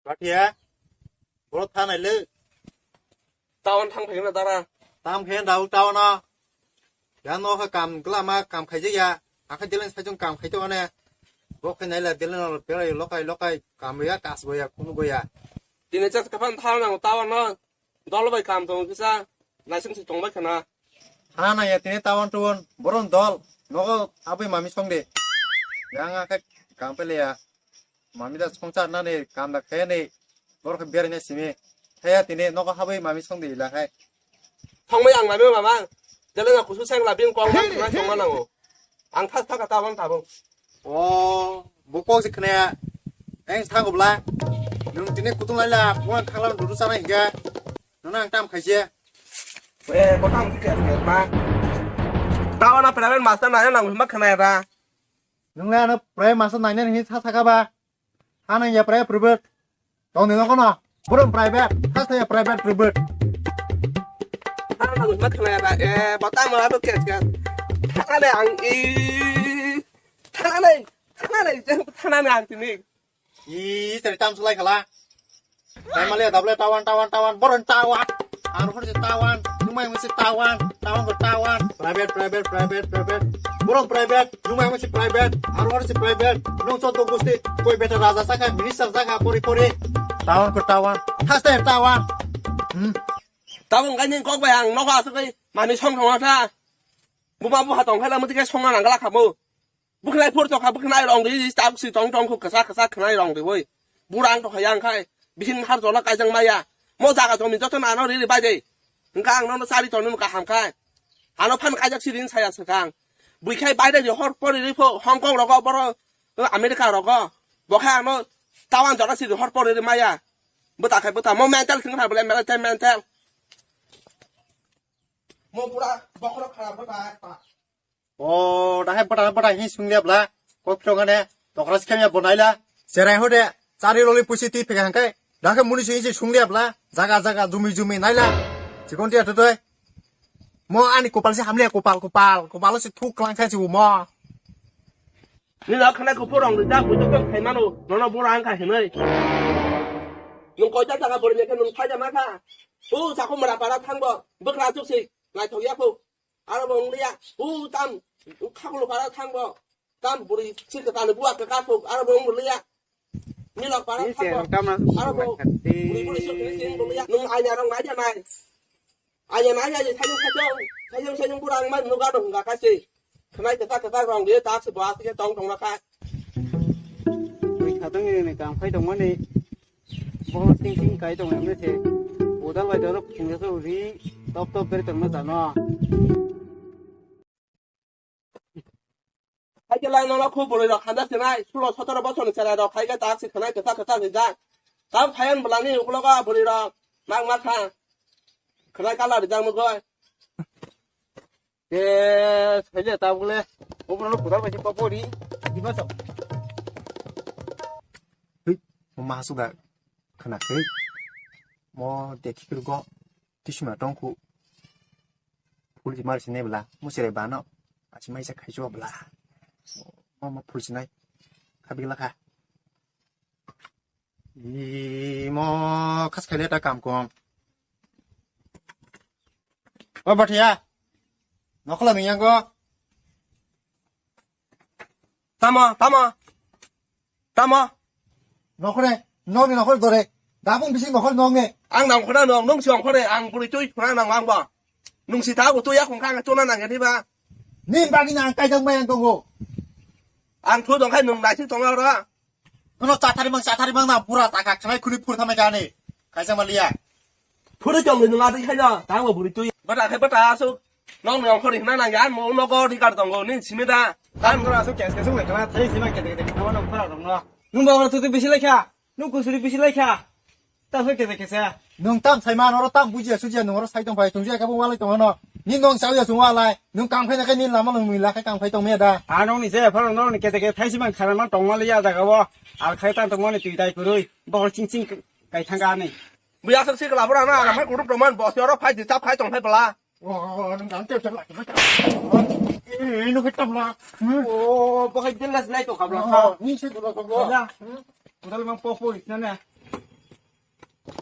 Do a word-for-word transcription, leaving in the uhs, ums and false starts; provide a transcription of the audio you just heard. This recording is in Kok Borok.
Bathia, boro thanai le. Town thang phai na dara. Tam khe dau town no. Ya no khe kam glama kam khaijak ya. Akhe delen sajung kam khai to ane. Bo khe naila delen no berai lokai lokai kam ya kas bo ya kunu bo ya. Tini chas kapan thang nang town no. Dol bai kam tong kisa. Naising si tong bai khana. Ha na ya tini town tuon. Boron dol. Nogo abui mami song de. Yang akhe kam pele ya. Mami da songchar nani kam da khe ni. Bor khe berai na simi. Haya tini nogo habui mami song de ila hai. Thongmai ang mami mama. Jale na kusu seng la bing kong bang thang tong ma nango. Ang thas thaka ta bang ta bang. O, bo kok se khne. Eng thang bla. Nung tini kutung lai la, phone khang la dudu sana higa. Nuna ang tam khaise. Eh, kotang ke ma. Tawa na private master na yang ma khna ya da. Nung le ano private master nainani hin sa saka ba. Hanang ya private private. Tong ni nokono. Burum private. Hasta ya private private. Hanang ma khna ya da. Eh, bota ma to kes kes. Thana le ang i. Thana le. Thana le. Thana le ang tini. Ih, tadi tam sulai khala. Hai malia dable tawan, tawan, tawan, boron tawan. Aro hor tawan, numai mesti tawan, tawan ke tawan. Private, private, private, private. Boron private, numai mesti private. Aro hor private. Nung contoh gusti, koi beta raja saka, minister saka, pori pori. Tawan ke tawan, haste tawan. Hmm. Tawan kan yang kok bayang, noka asuk kai, mani song song ata. Buma buha tong khala mesti kai song nang khala kamu. Bwkhnai phur tokha, bwkhnai rong di, tabuk si tong tong khu kwchak kwchak khwnai rong di oi. Bura ang tokha yang khai, bihin har jona kaijak maya. Mo jaga jomi joto nano riri bai de. Hwnkha ang nono chari tongno kaham khai. Ano phan kaijak si rin saya swkang. Bui khai bai de hor pori ri pho Hong Kong rogo boro, America rogo. Bo khai ano tawan jora si hor pori ri maya. Bwta khai bwta, mo mental khwngkha bole mental mental. Mo pura bokhorok khara bwta. O, dahai bwta bwta hi sung liya bla. Kok phirok ane tokra sikhe ya bo naila. Cherai hode chari loli pusi twi phega hangkai. Dahai muni sung isi sung liya bla. Jaga jaga jumi jumi naila. Chikon tiya tutoi. Mo ani kopal si hamliya kopal kopal. Kopal si thuk klang sai si mo. Ni la khana ko porong ri da bu to khai mano. Nono bora ang kha hinai. Nung koi ta jaga bor ne nung phai da ma kha. U sa ko mara para thang bo. Bwkra chuk si. Nai thok ya ko. Aro bo wng liya, u tam, u khakulo para thang bo. Tam buri sir ka tani buwa ka ka thok, aro bo wng liya. Milok para thang bo. Aro bo buri buri sir kini sir bo liya. Nung anya rong nai nai. Anya nai nai, thajung thajung, thajung thajung bura ang mai nuga dong ga kasi. Khnai kata kata rong liya tak se bo asike tong tong na ka. Ui khatong ni kam khai tong mani. Bo ting ting kai tong em se. Udal bai doro phung se ri top top beri tong na jano. Hai ke lai nono khu bwrwi rok handa sinai, sulo sotoro bosor ni chwrai rok hai ke tak si khwnai kwchak kwchak rijak. Tam phayan bwlani uklogo bwrwi rok mak mak kha. Khwnai kala rijak mugoi. Te, sele ta bole. Obo no kudal bai pa pori. Di ba to. Hui, mo ma suga khana khe. Mo dekhi kir go. Tisima tong khu. Phul ji mar sine bla. Mo sere bano. Achi mai sa khai jo bla. Mo mo phul sinai. Khabi la kha. Imo khas khaile ta kam kom. O Bathia. Nokhola miyang go. Tamo, tamo. Tamo. Nokhore, nokni nokhore dore. Dabung bisi nokhore nokni. Ang nang khona nong, nung si ongkhore, ang buri tui khona nang ang ba. Nung si ta tui ya khong kha tuna nang ya ba. Ni bagi nang kai jang bayang tongo. Ang thu dong khai nung nai si tong ora. Kono chathari mang, chathari mang na pura taka khnai khuni phur thamai gani. Kaisa maliya. Phuri tong ni nula dei khai na, ta bo buri tui. Bata khai bata asu. Nong nong khori hna nang yan mo no go di kar tongo ni simida. Tam gora asu kes kes le kala thai sima kete kete kama no phara rong no. Nung ba gora tu tu bisi lekha. Nung kusuri bisi lekha. Ta so kete kese. Nung tam sai ma no tam bujiya sujiya nung ro sai tong phai tong jiya ka bo walai tong no. Ni nong sa ya sung walai. Nung kam khai na khai ni lama nung mui la khai kam khai tong me da. A nong ni se phara no ni kete kete thai sima khara ma tong ma le ya jaga wo. Ar khai ta tong ma ni tui tai kurui. Bo ching ching kai thang ga ni. Buya sak sik labra na, na mai kurup roman, boss yoro phai di chap khai tong phai bala. Oh, nang dan te te la. Eh, no kita bala. Oh, bo khai jelas lai to kabla. Oh, ni se bala bala. Ya. Udah mang popo na na.